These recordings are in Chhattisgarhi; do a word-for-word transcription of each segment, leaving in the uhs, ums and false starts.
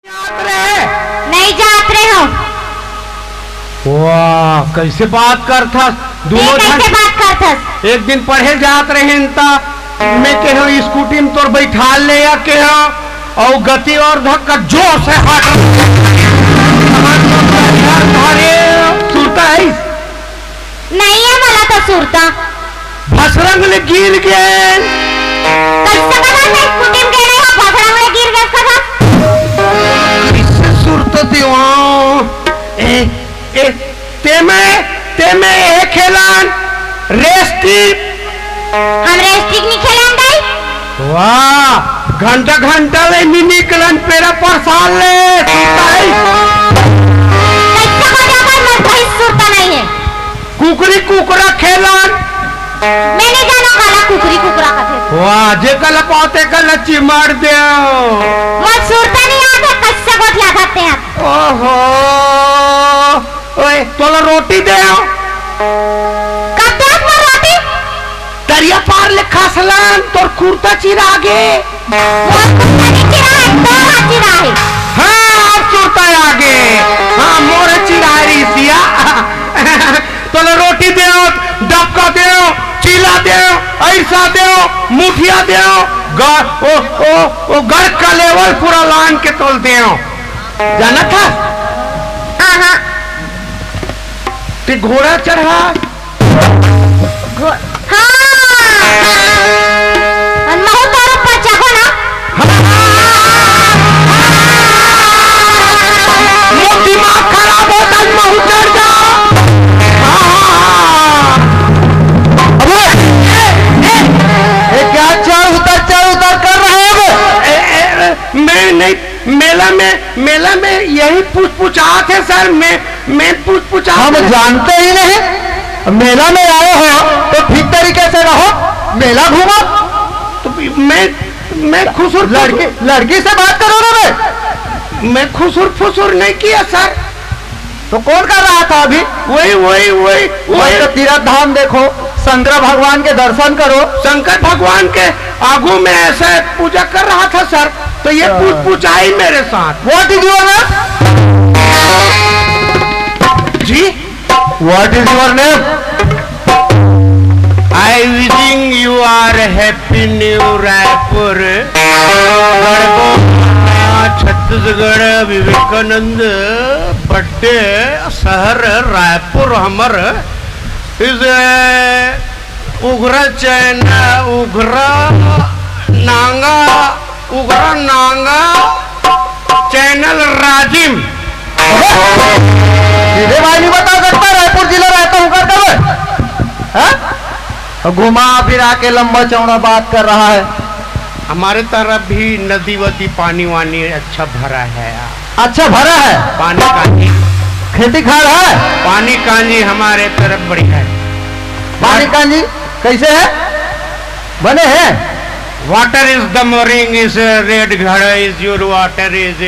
जात रहे? नहीं जात रहे हो। वाह, कैसे बात करथस? दोनों झन कैसे बात करथस? एक दिन पढ़े जात रहेन त मैं केहेंव स्कूटी में तोर बैठाल ले या केहेंव, अउ गति अउ धक्का जोर से हट। अरे, सुरता है? नहीं है मला तो सुरता। भसरंग ले गिर गे। कैसे पता था स्कूटी में गिरे हो, भसरंग ले गिर गे कहा? कैसे सुरता देवा? ए, ए, तेमे, तेमे ए खेलन, रेस्टिक। हम रेस्टिक नहीं खेलन दाई। वाह, घंटा घंटा ले मिनी कलन पेरा परसाल ले, सुरता है। कैसे हो जाता है, मैं कहीं सुरता नहीं है। कुकरी कुकरा खेलन। मैं नहीं जाना काला कुकरी कुकरा कथे। वाह, जेकर ला पावते कर ला चिमाड़ देव। मोर सुरता नहीं आते, कैसे गोठिया खाते हैं। ओहो, ओए, तोला रोटी देव। कब देव मोर रोटी? तरिया पार ले खसलन, तोर कुर्ता चिरा गे। मोर कुर्ता नहीं चिरा है, तोर हा चिरा है। हाँ, अब सुरता आ गे। हाँ, मोर चिरा है रिसिया। तोला रोटी देव, डबका देव, चीला देव, ऐसा देव, मुठिया देव, ग-, ओ, ओ, ओ, गढ़ का लेवल पूरा लान के तोल देव। जानत हस? हाँ, हाँ। ते घोड़ा चढ़ा। घो-, हाँ। अन महू तोर ऊपर चढ़ो ना। मोर दिमाग खराब होता है, महू चढ़ जा। अबे, ए, ए, ए, क्या चढ़ उतर, चढ़ उतर कर रहे हो? ए, ए, ए, मैं नहीं, मेला में, मेला में यही पूछ पूछात हे सर, मैं, मैं पूछ पूछात हम हे। जानते ही नहीं। मेला में आए हो तो ठीक तरीके से रहो, मेला घूमो। तो मैं, मैं खुसुर लड़की, लड़की से बात करो ना बे। मैं खुसुर फुसुर नहीं किया सर। तो कौन कर रहा था अभी? वही, वही, वही, वही। तो तीर्थ धाम देखो, शंकर भगवान के दर्शन करो। शंकर भगवान के आगू में ऐसे पूजा कर रहा था सर, तो ये हाँ। पूछ पूछ आई मेरे साथ। What is your name? जी? What is your name? I wishing you are happy new Raipur. गढ़बो छत्तीसगढ़ विवेकानंद बर्थडे शहर रायपुर हमर इस उघरा चैन उघरा नांगा उघरा नांगा चैनल राजिम। सीधे भाई नहीं बता सकता, रायपुर जिला रहता हूँ करके मैं? हाँ? घुमा फिरा के लंबा चौड़ा बात कर रहा है। हमारे तरफ भी नदी वदी पानी वानी अच्छा भरा है। अच्छा भरा है? पानी कांजी। खेती खार है? पानी कांजी हमारे तरफ बढ़िया है। पानी कांजी कैसे है? बने हैं? Water is the morning is red घड़ा is your water is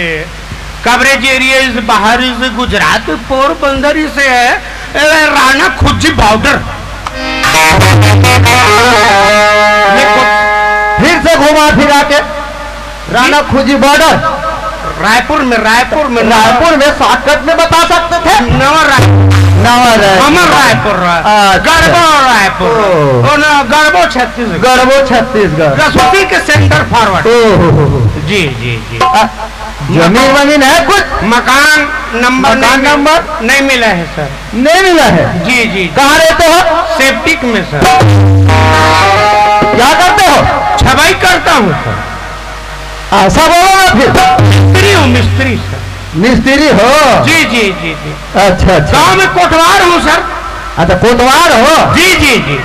coverage area is बाहर is Gujarat Porbandar is Rana Khujji border. फिर से घुमा फिरा के राणा खुजी बॉर्डर। रायपुर में, रायपुर में, रायपुर में शॉर्टकट में बता सकते थे। नवा रायपुर। नवा रायपुर। हमर रायपुर रहा। अच्छा। गरबो रायपुर। ओ। ओ ना, गरबो छत्तीसगढ़। गरबो छत्तीसगढ़। रसोई के सेंटर फॉरवर्ड। ओ हो हो हो। जी, जी, जी। आ, जमीन वमीन है कुछ? मकान नंबर मकान नहीं मिल-, नंबर? नहीं मिला है सर। नहीं मिला है? जी, जी। कहाँ रहते हो? सेप्टिक में सर। क्या करते हो? छबाई करता हूँ सर। ऐसा बोलो ना फिर। मिस्त्री हूँ, मिस्त्री सर। मिस्त्री हो? जी, जी, जी, जी। अच्छा, अच्छा। गांव में कोटवार हूँ सर। अच्छा, कोटवार हो? जी, जी, जी।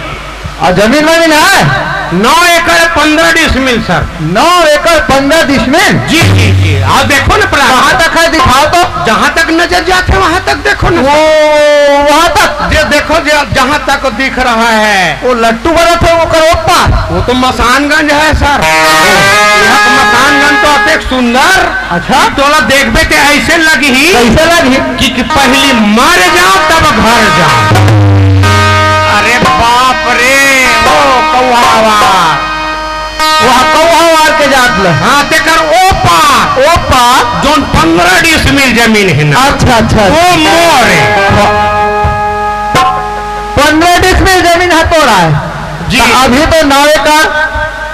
और जमीन वमीन है? नौ एकड़ पन्द्रह डिसमिल सर। नौ एकड़ पन्द्रह डिसमिल? जी, जी, जी। आप देखो ना प्लाट। कहाँ तक है, दिखाओ तो। जहाँ तक नजर जाथे, वहाँ तक देखो ना वो, सर। वहाँ तक? जे देखो, जे जहाँ तक दिख रहा है। वो लट्टू बरत हे, ओकर ओ पार। वो तो मसानगंज है सर। यहाँ तो मसानगंज तो अतेक सुंदर। अच्छा। तोला देखबे ते ऐसे लगही। कैसे लगही? कि, कि पहली मर जाओ तब घर जाओ। अरे बाप रे, ओ कौहावा। वह कौहावार के जात ले। हाँ, तेकर ओ पार। ओपा। जोन पंद्रह डिसमिल जमीन हे ना, अच्छा, अच्छा, वो मोर हे। पंद्रह डिसमिल जमीन हे तोर हे? जी। तो अभी तो नौ एकड़,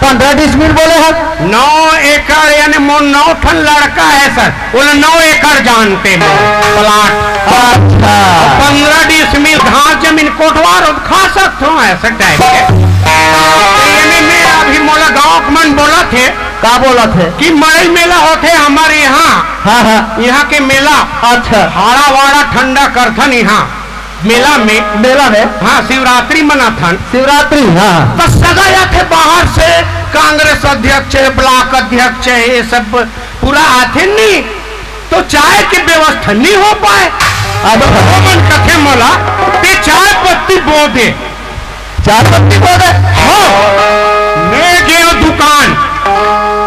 पंद्रह डिसमिल बोले हे। नौ एकड़ यानी मोर नौ ठन लड़का हे सर, बोले नौ एकड़ जानते मोर प्लाट। अच्छा। पंद्रह डिसमिल घास जमीन कोटवार खा सकत हो, ऐसे टाइप के। तो यानी मैं अभी मोला गाँव के मन बोलथे। का बोलथे? कि मड़ई मेला होथे हमर इहाँ। हाँ, हाँ। इहाँ के मेला। अच्छा। हाड़ा वाड़ा ठंडा करथन इहाँ मेला में। मेला में? हाँ, शिवरात्रि मनाथन। शिवरात्रि, हाँ। बस सगा जाथे बाहर से, कांग्रेस अध्यक्ष हे, ब्लॉक अध्यक्ष हे, ये सब पूरा आथे नहीं, तो चाय के व्यवस्था नहीं हो पाए। अब वो मन कथे मोला, "ते चाय पत्ती बो दे।" चाय पत्ती बो दे? हाँ। मैं गयो दुकान,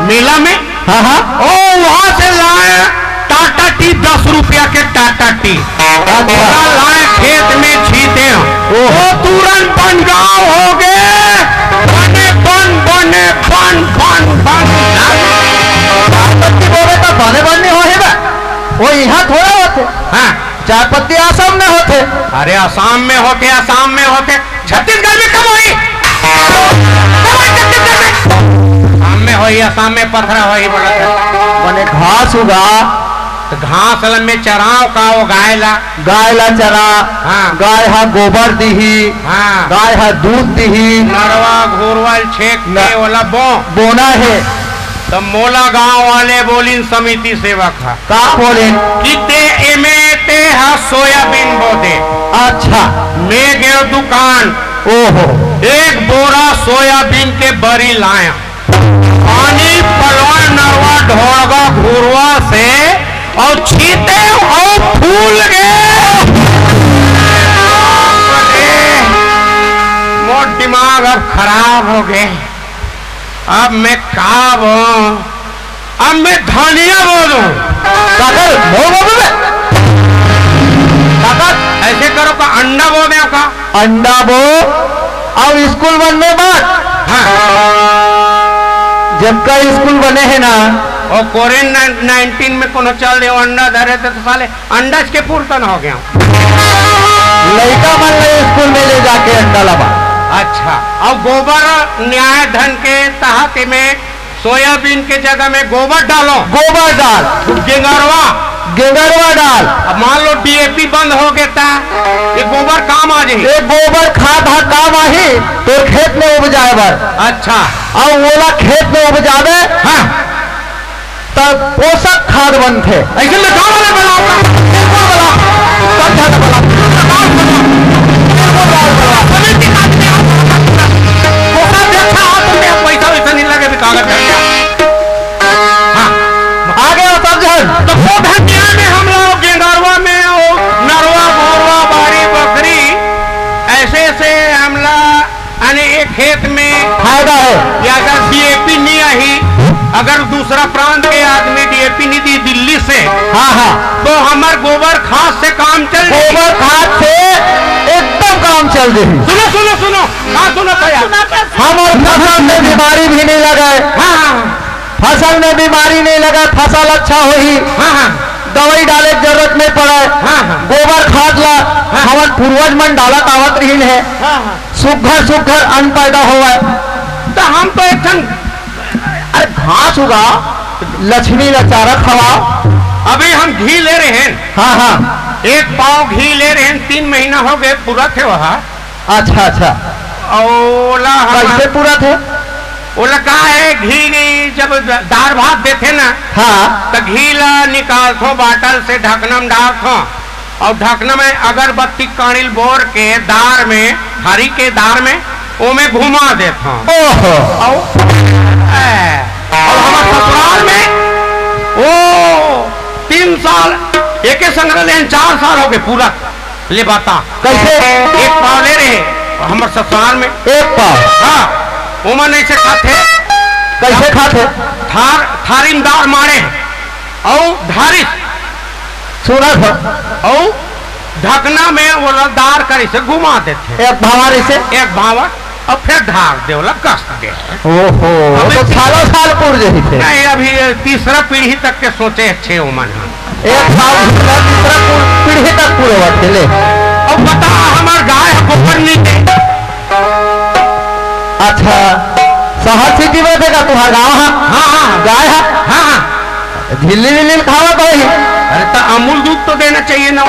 मेला में। हाँ, हाँ। ओ, वहाँ से लाए टाटा टी, दस रुपया के टाटा टी। अच्छा। ओला लाए खेत में छींटे। ओह। ओ, तुरंत बन गाँव हो गे। बने बन, बने बन, बन, बन। चाय पत्ती बोबे तो बने बन नहीं होही बे। वो यहाँ थोड़ा होथे। हाँ। चाय पत्ती आसाम में होथे। अरे, आसाम में होथे, आसाम में होथे। छत्तीसगढ़ में कब होही? कब होही छत्तीसगढ़ में? आसाम में होही, आसाम में पथरा होही, बोला था। बने घास उगा। तो घास ल में चराव का वो गाय ला? गाय ला चरा। हाँ। गाय हा गोबर दिही। हाँ। गाय हा दूध दिही। नरवा घोरवा ल छेक न- के ओला बो। बोना हे। त मोला गांव वाले बोलिन, समिति सेवक ह। का बोलिन? कि ते एमे ते ह सोयाबीन बो दे। अच्छा। मैं गयो दुकान। ओहो। एक बोरा सोयाबीन के बरी लाया। पानी पलवा नरवा ढोड़गा घुरवा से अउ छीते अउ फूल गे। मोर दिमाग अब खराब हो गे। अब मैं का बोलूं? अब मैं धनिया बोलूं? काका, बोल, बोल, बोल। काका, ऐसे करो का अंडा बोल दे का? अंडा बो, अब स्कूल बंद में बात। हाँ। जब का स्कूल बने हे ना, और कोविड नाइन्टीन में कोनो चल दे अंडा धरे थे तो साले अंडज के पुरतन हो गया। लइका मन ल स्कूल में ले जाके अंडा लबा। अच्छा, अउ गोबर न्याय धन के तहत में सोयाबीन के जगह में गोबर डालो। गोबर डाल। गेंगरवा। गेंगरवा डाल। अब मान लो डीएपी बंद हो गया था, ये गोबर काम आ जाए। ये गोबर खाद हा काम आही, तो खेत में उपजाए बर। अच्छा। अउ ओला खेत में उपजावे। हाँ। तब पोषक खाद बनथे। ऐसे में गाँव वाले बनाओ, बिल्कुल बनाओ, सब जगह बनाओ, बिल्कुल बनाओ, बिल्कुल बनाओ, बनाओ। सभी की बात में आप पोषक अच्छा हो तो मैं पैसा वैसा नहीं लगे, भी कागज कर दिया। हाँ। आगे आओ सब जन। तो वो धनिया में हम लोग गेंगरवा में और नरवा, घोरवा, बारी, बकरी, ऐसे ऐसे हमला यानी एक खेत में फायदा है। ये अगर डीएपी नहीं आई, अगर दूसरा प्रांत के आदमी डीएपी नहीं दी दिल्ली से, हाँ, हाँ। तो हमार गोबर खाद से काम चल जाई। गोबर खाद से एकदम काम चल जाई। सुनो, सुनो, सुनो, हाँ, सुनो भैया। हमर फसल में बीमारी भी नहीं लगे। हाँ, हाँ, हाँ। फसल में बीमारी नहीं लगे, फसल अच्छा होही। हाँ, हाँ। दवाई डाले के जरूरत नहीं पड़े। हाँ, हाँ। गोबर खाद ला हाँ। हमन पूर्वज मन डालत आवत रहिन हे। हाँ, हाँ। सुघर सुघर अन्न पैदा होवय। त हम तो एक ठन, अरे, घास उगा, लक्ष्मी ला चारा खवाओ। अभी हम घी ले रहे हैं। हाँ, हाँ। एक पाव घी ले रहे हैं, तीन महीना हो गए, पूरा थे वहा। अच्छा, अच्छा। अउ ओला हम कैसे पूरा थे? ओला का है, घी नहीं, जब दार भात देथे ना, हाँ। त घी ला निकालथो, बाटल से ढकना में डालथो, अउ ढकना में अगरबत्ती कांड़ी ल बोर के दार में, हरी के दार में, ओमे घुमा देथो। ओहो। अउ, ए, अउ हमर ससुराल में, ओ, तीन साल, एके संग रहे, चार साल हो गए पूरा। ले बता। कैसे? एक पाव ले रहे हमर ससुराल में। एक पाव? हाँ, ओमन ऐसे खाथे। कैसे खाथे? थार, थारी में दार मारे अउ धारिस। सुना था। अउ ढकना में वो दार कर इसे घुमा देथे। एक भावर इसे? एक भावर। अब फेर धार दे, ओला कस दे। ओहो, अबे तो सालों साल पुर जही थे। नहीं, अभी ये तीसरा पीढ़ी तक के सोचे अच्छे ओमन ह। एक साल दूसरा, तीसरा पुर-, पीढ़ी तक पुरवत हे ले। अब बता, हमर गाय ह गोबर नहीं दे। अच्छा, शहर सिटी में देखा तुम्हार गाँव ह? हाँ, हाँ। गाय ह? हाँ, हाँ। झिल्ली विल्ली खावत होही। अरे, त अमूल दूध तो देना चाहिए ना।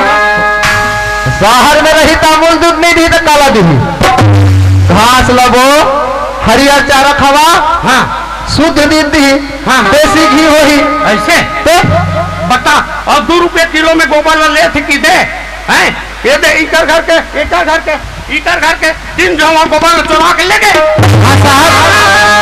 शहर में रही त अमूल दूध नहीं दी त काला दी? घास लबो, हरियर चारा खवा, हाँ। शुद्ध दूध दी, हाँ। देसी घी होही। ऐसे? तो? बता, और दू रुपये किलो में गोबर ला लेथे कि दे? हैं? ये दे, इकर घर के, इकर घर के, इकर घर के तीन झोंगा गोबर चुरा के ले गए। हाँ साहब,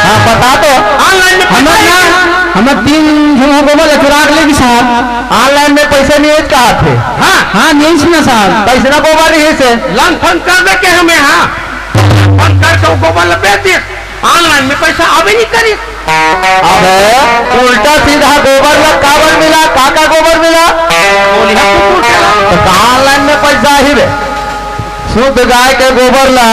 हाँ, बता तो। Online में हमर पैसा ना, नहीं। हमर तीन झोंगा गोबर ला चुरा के ले गए साहब। Online में पैसा नहीं है कहा थे? हाँ। हाँ, नहीं सुना साहब। पैसा ना गोबर नहीं है से। लंग फंग कर दे के हमें, हाँ। फंग करके वो गोबर ला बेच दिए। Online में पैसा आवे नहीं करी। अबे, उल्टा सीधा गोबर ला काबर मिला, काका गोबर मिला? बोलिया कुकुर के ला। तो कहाँ online में पैसा ही बे? शुद्ध गाय के गोबर ला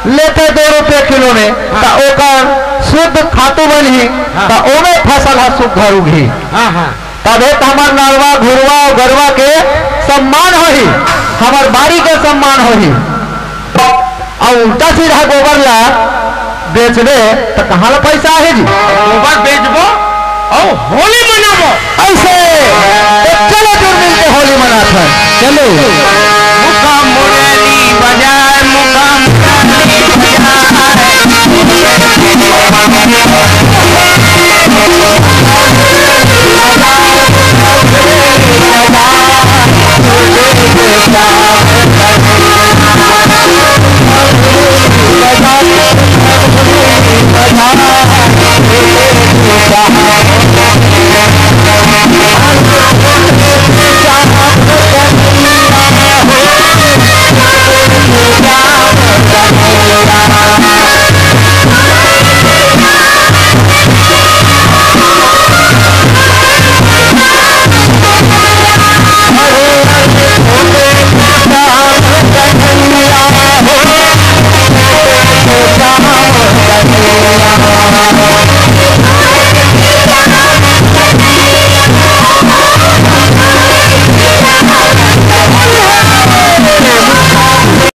लेथे दो रुपये किलो में, हाँ। त ओकर शुद्ध खातू बनही, हाँ। त ओमे फसल ह सुग्घर उगही। हाँ, हाँ। तभे त हमर नरवा, घुरवा अउ गरवा के सम्मान होही, हमर बारी के सम्मान होही। अउ उल्टा सीधा गोबर ला बेचबे त कहाँ ला पैसा आही जी? गोबर बेचबो अउ होली मनाबो। ऐसे तो चलो जुड़ मिल के होली मनाथन। चलो।